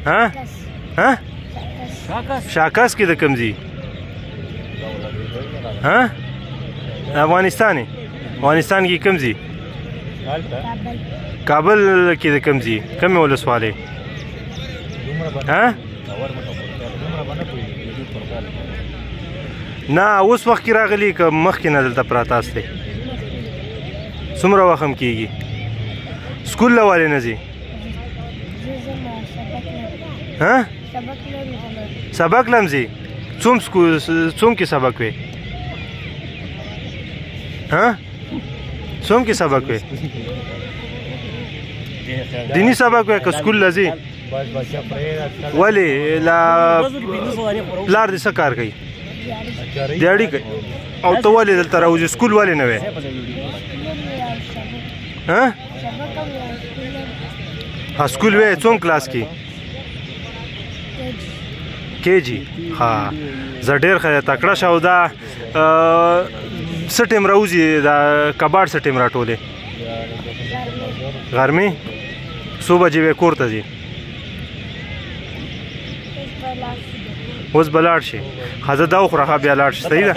ها ها شاکس کې د کوم ځای؟ ها افغانستان؟ افغانستان کې کوم ځای؟ کابل کې د کوم ځای؟ کومې ولسوالۍ؟ ها نه اوس وخت کې راغلي که مخکې نه دلته پراته استئ؟ څومره وخت هم کېږي؟ سکول له ولې نه ځې؟ ها سبق لم ځې؟ څوم سکول څوم کې سبق وې؟ ها څوم کې سبق وې؟ دیني سبق وې که سکول له ځې؟ ولې لا پلار دې څه کار کوي؟ دیاړي کوي. او ته ولې دلته راوځې؟ سکول ولې نه وې؟ ها ها سکول وې؟ څوم کلاس کې؟ کې جی. ها زه ډېر ښه تکړه شه. او دا څه ټایم راوځي؟ دا کباړ څه ټایم راټولې؟ غرمې څو بجې به کور ته ځې؟ اوس به لاړ شي. ښه زه دا وخوره، ښه بیا لاړ شي. صحیح ده.